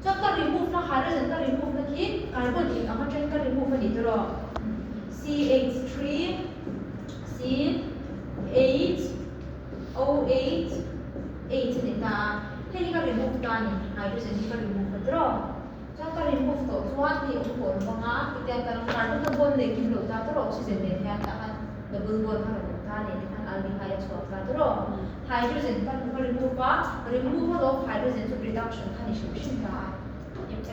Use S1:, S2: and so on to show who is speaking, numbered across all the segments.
S1: Chuan ka remove na hydrogen ka remove na khi carbon eng ang atangin ka remove a ni tawh CH3 C H O H H a ni ta a, hei hi ka remove ta a ni, hydrogen hi ka remove a tawh. Chuan ka remove tawh chuan hei awm tawh lo vang a, hetiang kan carbon kha bond nei kim lo ta tawh oxygen nen hian tah khan double bond kha rawn awm ta a ni tikhan aldehyde a chhuak ta tawh. Hydrogen kha ka remove a, removal of hydrogen chu reduction kha ni hrim hrim ta a,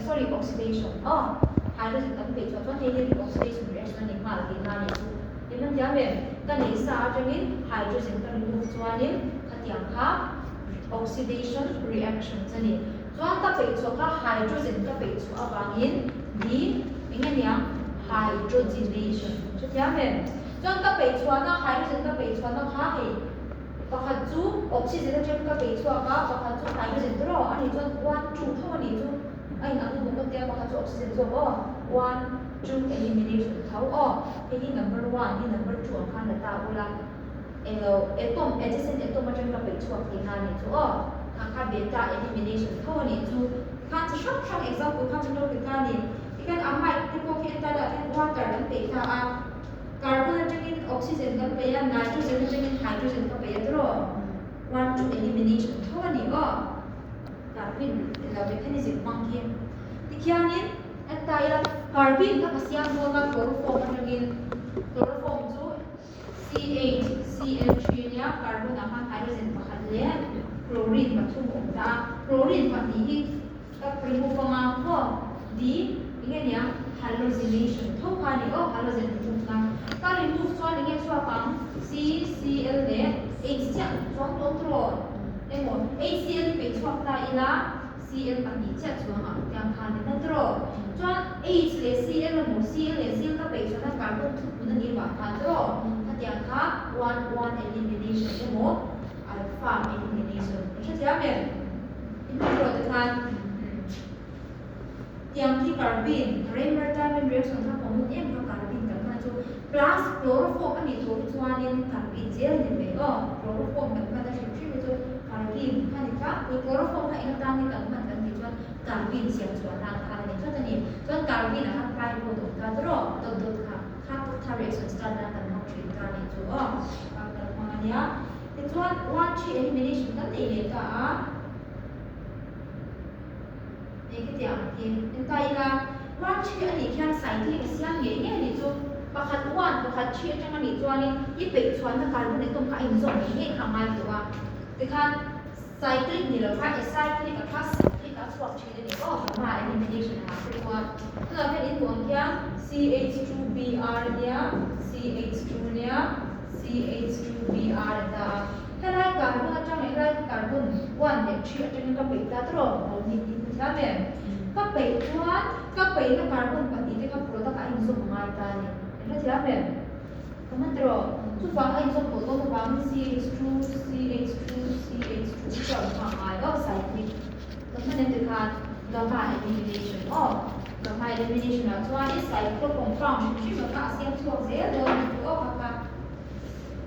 S1: sorry oxidation aw, hydrogen kan peih chhuah chuan hei hi oxidation reaction a ni nghal tihna a nih chu. Eng an tiam em? Ka neih sa atangin hydrogen ka remove chuanin khatiang kha oxidation reactions a ni. Chuan ka peih chhuah kha hydrogen ka peih chhuah avangin di eng a niang? Hydrogenation. Hrethiam em? Chuan ka peih chhuahna hydrogen ka peih chhuahna kha hei pakhat chu oxygen atangin ka peih chhuak a, pakhat chu hydrogen te rawh a nih chuan one two tho a nih chu a inang lutuk ka tia pakhat chu oxygen zawk aw one two elimination tho aw hei hi number one hi number two ang khan la ta ula englo atom adjacent atom atangin ka peih chhuak tihna a nih chu aw kha kha beta elimination tho a nih chu tikhan chi hrang hrang example khan min lo pe ta a ni tikhan a mic te pawh khi en ta lah khian water kan peih ta a carbon atangin oxygen kan peih a nitrogen atangin hydrogen ka peih a tawrh one two elimination tho a ni aw carbon ilo mechanism hmang khi tikhianin en ta ila carbon kha ka siam dawn a chloroform atangin chloroform chu CHCl3 nia carbon ah khan hydrogen pakhat leh chlorine pathum a awm ta a, chlorine pahnih hi ka remove anga maw di enge nia halogenation tho kha a ni aw halogen remove na ka remove chuan enge chhuak ang CCl leh H chiah chuang tawng tawh emaw HCl hi peih chhuak ta ila. Cl pahnih chiah chuang ang tiang khan in a draw. Chuan H leh Cl emaw Cl leh Cl ka peih chuan a carbon thuhmun a nih vang khan draw. Khatiang kha one one elimination emaw alpha elimination i hrethiam em? I hman rawh te khan tiang khi carbene Reimer-Tiemann reaction kha common em kha carbene kan hman chu plus chloroform a nih tawh hi chuanin carbene zel a ni mai aw. Chloroform kan hman a hrim hrim hi chu Carbene kha ni tlangpui, chloroform kha eng atan nge kan hman kan tih chuan carbene siam chhuah nan khan a ni tlat a ni. Chuan carbene ah khan pi bond awm ta tawrh dawt dawt kha kha tak tha reaction start nan kan hmang thin ta a nih chu aw kha kan hmang a nia. Tichuan one three elimination kan nei leh ta a, eng khitiang ang khi en ta ila one three a nih khian cyclic a siam ngei ngei a nih chu. Pakhat one pakhat three atang a nih chuanin i peih chhuahna carbon atom kha a inzawm ngei ngei kha a ngai tawh a. Tikhan cyclic ni lo kha acyclic a kha cyclic a chhuak thin a ni aw gamma elimination ah te chuan. Tunah hian in hmuh ang khian CH2Br nia CH2 nia CH2Br a ta a. Helai carbon atang leh helai carbon one leh three atangin ka peih ta tawrh bromine tih hmu thiam em? Ka peih chuan ka peihna carbon pahnih te kha product ah a inzawm a ngai ta a ni. Hre thiam em? Ka hman tawrh. Chuvang a inzawm tawh dawn avangin CH2 CH2 CH2 chuan hma a ngai aw cyclic. Ka hman em tikhan gamma elimination aw. Gamma elimination ah chuanin cyclo compound hrim hrim kha a siam chhuak zel dawn a ni chu aw kha kha.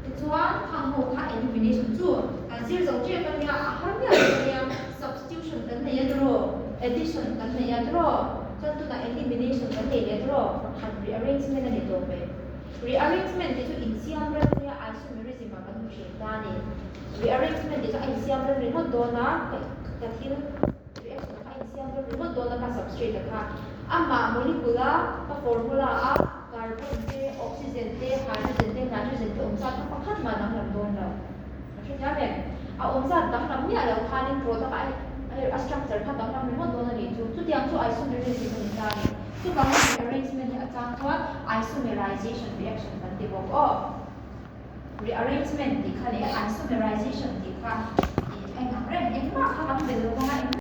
S1: Tichuan khang ho kha elimination chu kan zir zo tep a nia, a har miah lo a nia, substitution kan nei a tawrh, addition kan nei a tawrh, chuan tunah elimination kan nei leh tawrh, pakhat rearrangement a ni tawh mai. Rearrangement tih chu insiam rem nia isomerism ah kan hmu thin ta a ni. Rearrangement tih chu a insiam rem ringawt dawn a, ka thil reaction kha a insiam rem ringawt dawn a ka substrate a kha. Amah molecule a ka formula a carbon te, oxygen te, hydrogen te, nitrogen te awm zat kha pakhat mah danglam dawn lo. A hrethiam em? A awm zat danglam miah lo khanin product a a structure kha danglam ringawt dawn a nih chu. Chutiang chu isomerism a ni ta a ni. Chuvangin rearrangement hi a chang chuan isomerization reaction kan ti bawk aw. Rearrangement tih kha leh isomerization tih kha ih a inang reng. Engmah kha kan bel lo vang a.